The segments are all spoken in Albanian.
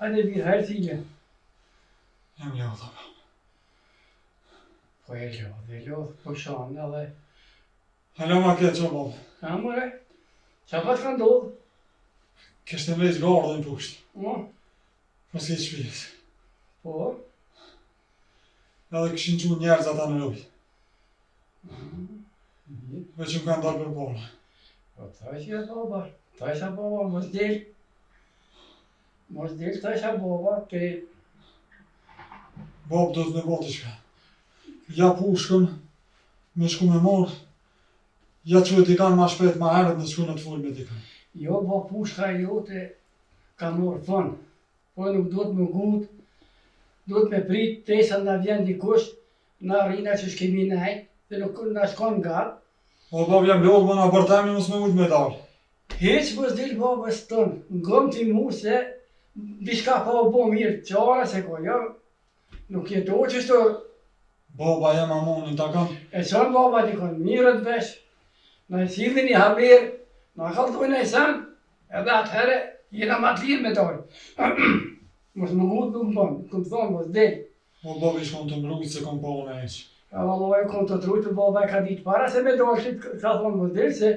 Hajde bir, hajde cile. Jam lodhë, baba. Po e lodhë, e lodhë, po shanë edhe. Hala ma keq, o baba. A more, ça pa të ka ndodhë? Kishte ndreq gardhin poshtë. Po? Përsi shpijës. Po? Edhe kishin qu njerëz ata në rojë. Veç më kanë dalë përpara. Po thashë baba, thashë baba, mos del. Mos del, thashë baba, te... Babë, do të me bo diçka. Ja pushkën, me shku me marrë, ja që e dikan ma shpejt ma herët me shku në të fol me dikan. Jo, bo pushka jote ka marrë fund. Po nuk duhet me ngut, duhet me prit derisa na vjen dikush, na rrina që shkemi nejt, dhe nuk na shkon ngat. O babë jam lodhë, më na bërtemi mos me mujt me dalë. Hiq mos dil babës tënd, ngom ti mu se diçka pa u bo mirë, qare se ko, jo, nuk jeto qështu. Baba jem amanin ta kam. E çon baba dikon, mirret vesh, na e sillin një haber, na kallzojnë naj sen, Edhe atëherë jena ma të lirë me dalë. Mos me ngut nuk bën, kom thonë mos del. O babë ish kon të mrujt se kom pa unë hiq. E vallahi u kon të t'rujt baba e ka ditë para se me dalë ti ka thonë mos del se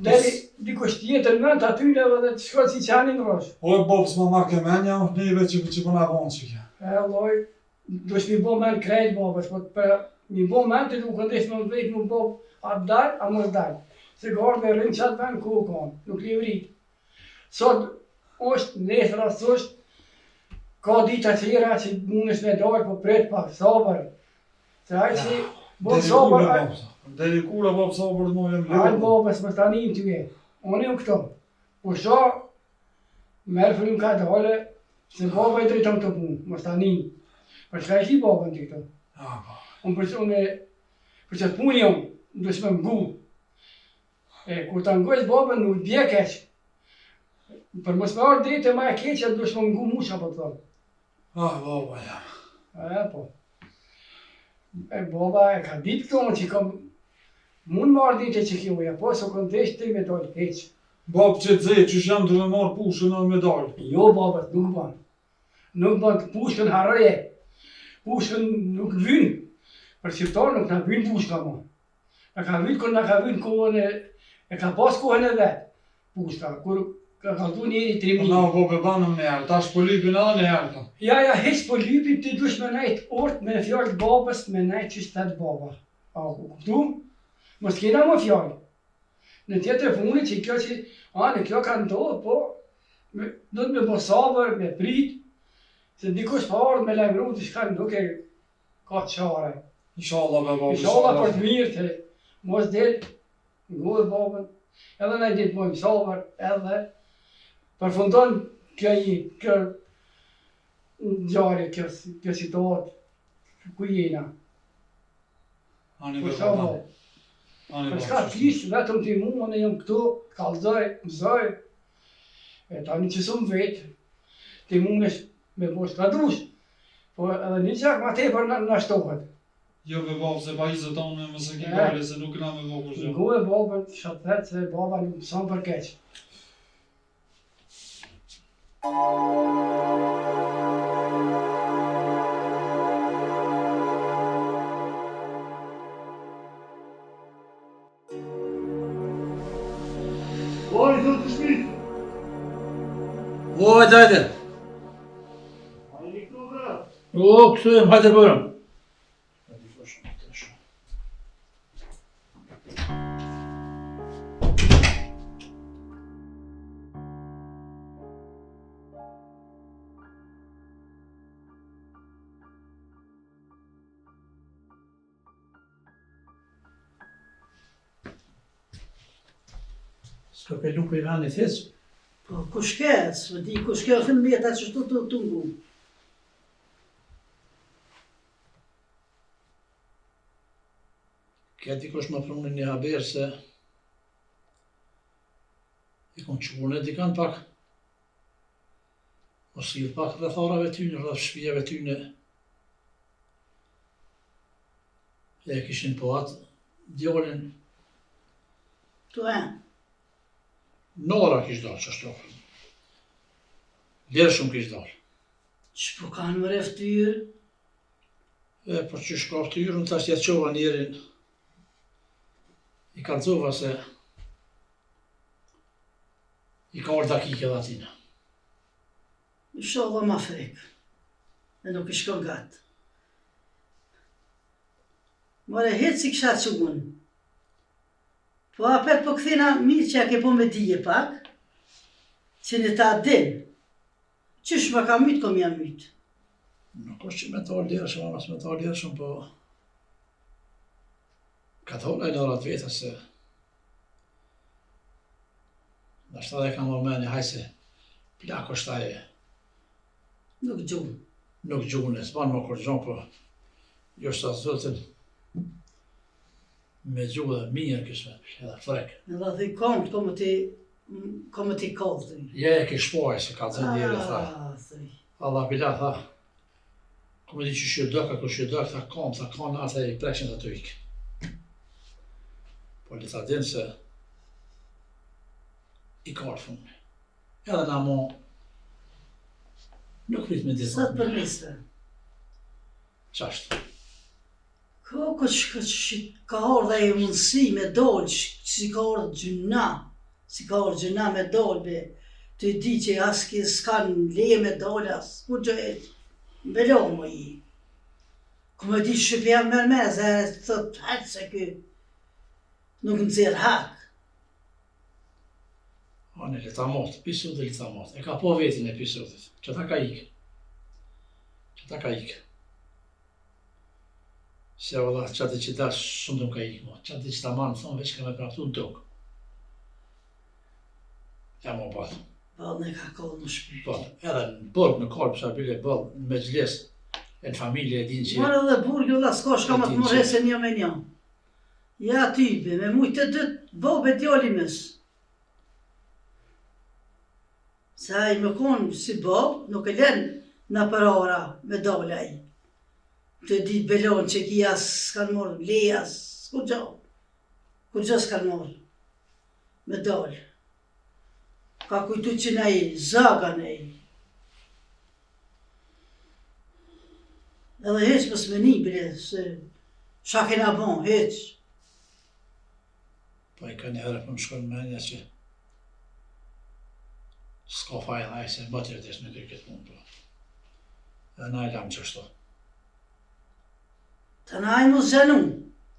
del dikush tjetër në vend atyne edhe të shkon si qeni në rrosh. O babë s'ma marrke menja neve që që po na bon qikjo. E vallahi duhesh mi bo men krejt babës po për mi bo men ti u kon desht me m'vet me bo a dal a mos dal se gardhi rrin qat vend ku u kon nuk lëvrit sot është nesër as s'është ka dita tjera që mundesh me dal po prit pak sabër se ai që bon sabër ai Deri kur o babë sabër mo jam lodhë. Ai babës mos tani ty e. Unë jam këto. Pusho, merr frymë kadale, se baba i drejton këto punë, mos tani. Për çka e ki babën ti këto? Ah, po. Unë për unë për qatë punë jam, duhesh me ngu. E kur ta ngojsh babën nuk bje keq. Për mos me ardhë deri te ma e keqja duhesh me ngu mu çka po të thom. Ah, baba jam. E, po. E baba e ka ditë këto që kam mund me ardhë deri te qekjo, ja po s'u kon desht ti me dalë hiq. Babë që të zë, qysh jam duke marrë pushkën edhe me dalë. Jo, baba, nuk ban. Nuk ban të pushkën harroje. Pushkën nuk vyn. Për shqiptar nuk na vyn pushka mo. Na ka vyt kur na ka vyt kohën e e ka pas kohën e vet. Pushka, kur ka kallzu njeri trimni. Po na o babë e banëm një herë, tash po lypin edhe një herë tha. Ja, ja, hiq po lypin, ti dush me nejt urt me fjalë të babës, me nejt qysh thot baba. A u kuptu? Mos kena mo fjalë. Në tjetër funit që kjo që, a, në kjo ka ndodhë, po, me, duhet me bo sabër, me prit, se dikush pa ardhë me lajmëru diçka nuk e ka qare. Inshallah be babë. Inshallah për të mirë të mos del ngoje babën, edhe naj ditë bojmë sabër, edhe përfundon kjo një, kjo ngjarje, kjo, kjo situatë, ku jena. Ani be baba. Ani baba. Për çka kish, vetëm ti mu, unë jam këtu, kallzoj, mësoj, e tani që s'um vet, ti mundesh me bo çka dush, po edhe një gjak ma tepër na, na shtohet. Jo be babë, se pajisë tonë mos e ki gajle, se nuk kena me bo kurgjo. Ngoje babën, çka të thet se baba nuk mëson për keq. Oj, do të shmit. O, hajde, hajde. O, këtu jem, hajde bërëm. S'ka ke lupi i vendit hiç? Po, kush ke, s'e di, kush ke, ose mbeta qështu të të ngu. Ke dikush më pruni një haber se i konë qune dikan pak Mos i pak rreth arave tyne, rreth shpijave tyne. E kishin po atë djalin. Tu e? Nora kish dalë, qashtu. Lirë shumë kish dalë. Ç'po kanë more ftyrë? E, po qysh ka ftyrë, unë tash ja çova njerin. I kallzova se i ka ardhë dakike dhe atina. Inshallah ma frikë. E nuk i shkon gatë. More hiç s'i kisha çu unë. Po apet po kthena mirë që ja ke bo me dije pak, që në ta din. Qysh më ka myt, kom ja myt. Nuk është që me ta lirshëm, ama me ta lirshëm, po... Ka thonë ai në atë veta se... Nashta edhe ka marrë mendja, hajt se plak është ai. Nuk gjunë. Nuk gjunë, s'ban më kurgjo, po... Jo sa zotin me gju dhe mirë kismet, edhe frek. Edhe thuj kom, kom të kom të kall, thuj. Je e kish po se ka thënë njëri, tha. Thuj. Allah bila, tha. Ku me di që që do, ka ku që do, tha kom, tha kom, ata i prekshin të të ikë. Po le ta din se i ka ardhë fundi. Edhe na mo nuk prit me ditë. Sot për nesër. Qashtu. Ko, ko, që, që, ka ardhë e mundësi me dolë, si ka ardhë gjyna, si ka ardhë gjyna me dolë, be, të di që as ki s'kan leje me dolë, as kurgjo e, mbelo më i. Ku me di që pja merr me, se thot, hajtë se ky, nuk nxjerr hak. Ane, le ta mot, episodi le ta mot. E ka po vetin episodit. Që ta ka ikë. Që ta ka ikë. Se valla, që atë që dash, shumë të më ka ikë mo. Që atë që ta marrë, më thonë, veç ka me praptu në tokë. Ja mo boll. Boll në ka kollë në shpi. Boll, edhe në burg në kolë, pësa bile boll, në mexhlis, e në familje e din që... Marë edhe burg, valla, s'ka shka më të mërë se një me një. Ja ty, be, me mujtë të dytë, babë e djali mes. Se ai me konë si babë, nuk e len në përara me dalë ai. Të ditë belon që ki as s'kanë marrë leje, as kurgjo. Kurgjo s'kanë marrë me dalë. Ka kujtu që na i zaga në i. Edhe hiç mos me një bile, se qa kena bon, hiç. Po i ka një herë po më shkon mendja që s'ka faj edhe ai se më të vdes me kry këtë punë po. Edhe na e lamë qashtu. Të na i mu zenu,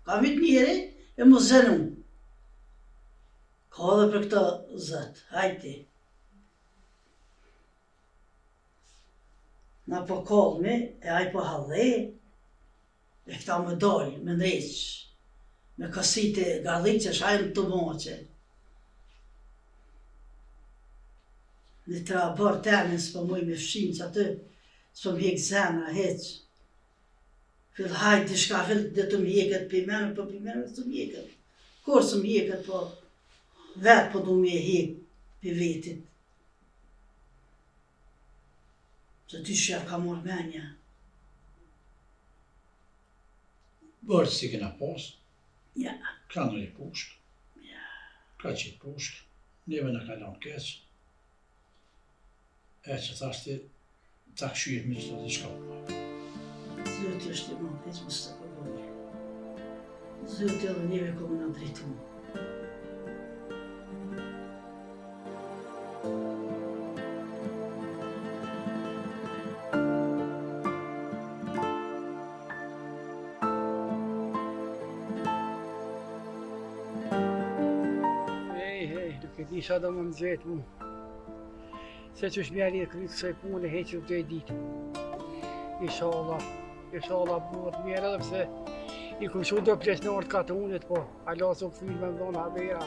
ka myt njeri e mu zenu. Ka edhe për këto zët, hajti. Na po kallmi, e ai po halli, e këta më dal, me ndreq, me kësite galliqe, shajnë të moqe. Në të bërë temin, s'po muj me fshinë që aty, s'po më hjek zemra, heq. Fill hajt diçka, fill dhe të më hjeket pi mene, po pi mene s'më hjeket. Kur s'më hjeket, po vetë po du me e hjek pi vetit. Se ty që ja ka morë menja. Bërë si kena pas, Ja, ka në një pushk, ja. ka qitë pushk, neve na ka lanë keq. E që tash ti ta këshyr me qëto diçka. Zoti është i madh, hiç mos të përgojë. Zoti edhe neve ka me na drejtu. Hej, hej, nuk e di sa do më nxehtë mu. Se qysh m'ja lidh kryt kësaj pune, heq nuk do e ditë. Inshallah, inshallah bëhet mirë edhe pse i kum çu do pleqnorë të katunit, po hala s'u kthyn me më dhonë habera,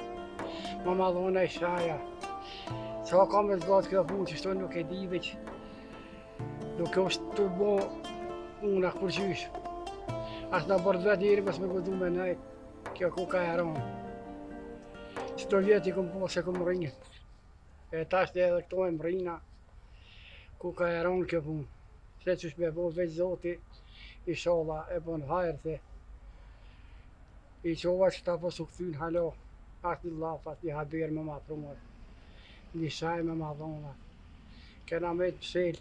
ma ma dhonë e shaja. Sa ka me zgatë kjo punë, qështu nuk e di veç, nuk është të bo puna kurqysh. As në bërë vetë njeri mos me guxu me nejt, kjo ku ka e ronë. Qëto vjet i kum po se kum rrinë. E tash edhe këto e mrrina, ku ka e ronë kjo punë. Se qysh me bo veç zoti, inshallah e bon hajër se i qova që ta po s'u kthyn hala, as një llaf, as një haber me ma pru, një shaj me ma dhona. Kena met mshel.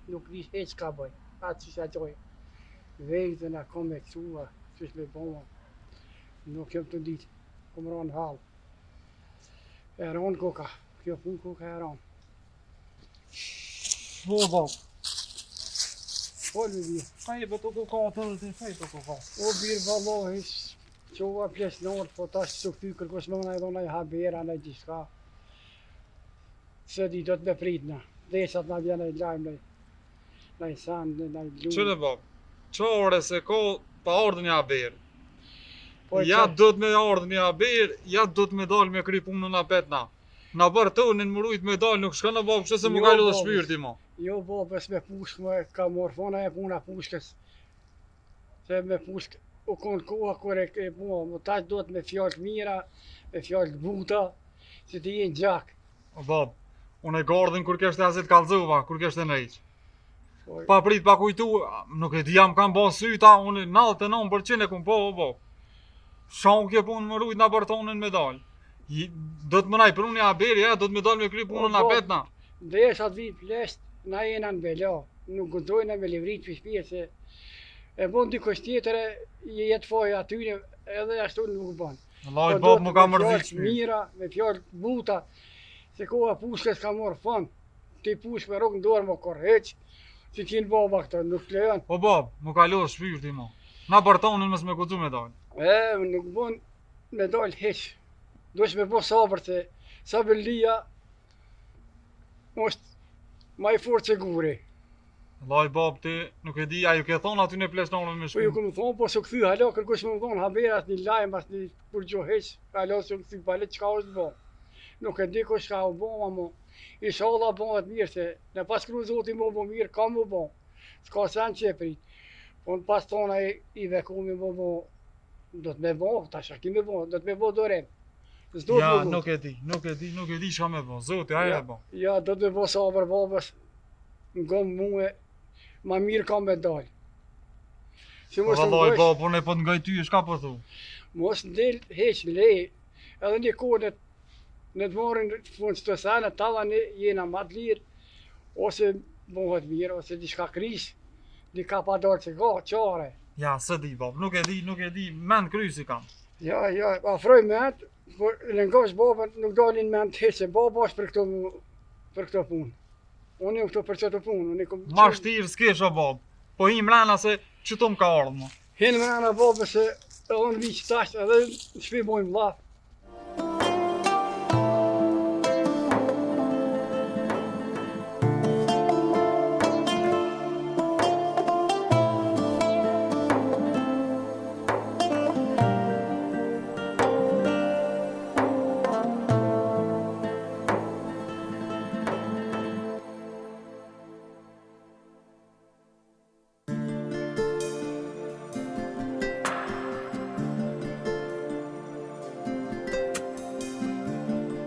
Nuk di hiç çka bëj. Atë që sa gjoj. Vejtën a kom e këtua, qysh me bo. Nuk jam tu ditë. Kom ra në hall. E ronë koka. Kjo punë koka e ronë. Po, po. Fol me bir. Ka i beto koka atë dhe ti fej të koka. O bir vallahi, çova plesnor, po tash s'u kthy kërkush më na dhon ai habera na gjithçka. Se di do të me prit na. Derisa të na vjen ai lajm naj naj san naj lum. Qyre bab, që ore se ko pa ardhë një haber. Po Ja do të me ardhë një haber, ja do të me dalë me kry punën apet na. Na bërë të në mërujt me dalë, nuk shkon në babë, kështë se më Jo, ka lodhë babës. shpirti mo. Jo babës me pushkë më ka marrë fona e puna pushkës. Se me pushkë u kon koha kur e e po, më tash duhet me fjalë të mira, me fjalë të buta, se ti je në gjak. O bab, unë e gardhin kur keshte azit kallzova, kur keshte në iq. Po, Pa prit, pa kujtu, nuk e di jam kam bo syta, unë 99% e kum po, o bab. Sha unë kjo punë më rujt na bërë tonën me dalë. Do të më naj pruni haberi, ja, do të me dalë me kry punën O, bab. apet na. Derisa të vi plesht, na jena në bela, nuk guxojna me livrit për shtëpi se e bon dikush tjetër e i jet faj atyre edhe ashtu nuk bën. Vallai Po bab, duhet më ka me fjalë mërzit të shpirti. mira, me fjalë të buta, se koha pushkës ka marrë fund. Ti pushk me rrugë në dorë më korrheq, si t'jenë baba këto, nuk lejon. O bab, më ka lodhë shpirti mo. Na bërë tonën mos me guxu me dalë. E, nuk bën me dal hiq. Duhesh me bo sabër se sabërlia është ma i fortë se guri. Vallai bab, ti nuk e di, a ju ke thonë aty në pleshnarëve me Po ju shku? kom thonë, po s'u kthy hala, kërkush më thonë haber as një lajm, as një kurgjo hiq, hala s'u kthy pale çka është bo. Nuk e di kush ka u bo, ama inshallah bëhet mirë se në pas kru Zoti më bo mirë, ka më bo. S'ka sen që e prit. Po në pas tona i, i vekumi më bo, do të me bo, tash a ki me bo, do të me bo dorem. S'do të Ja, me bo. nuk e di, nuk e di, nuk e di çka me bo. Zoti, ai e bo. Ja, do të me bo sabër babës, ngom mue, ma mirë ka me dalë. Si mos të Vallai ngosh- bab, unë po të ngaj ty, çka po thu? Mos del heq leje, edhe një kohë në, në të marrin fund të sene, talla ne jena ma të lirë, ose bëhet mirë, ose diçka kris, dika pa dalë që ka, qare. Ja, s'e di bab, nuk e di, nuk e di, mend krysi kam. Ja, ja, afroj me atë, por lëngosh babën, nuk dalin me atë hiç, se baba është për këto, për këto punë. Unë jam këto për këto punë, unë i kom... Ma shtirë s'kesh o bab. Po hi mrena se qëto më ka ardhë mo. Hinë mrena babës se edhe unë vi që tash, edhe në shpi bojmë llaf.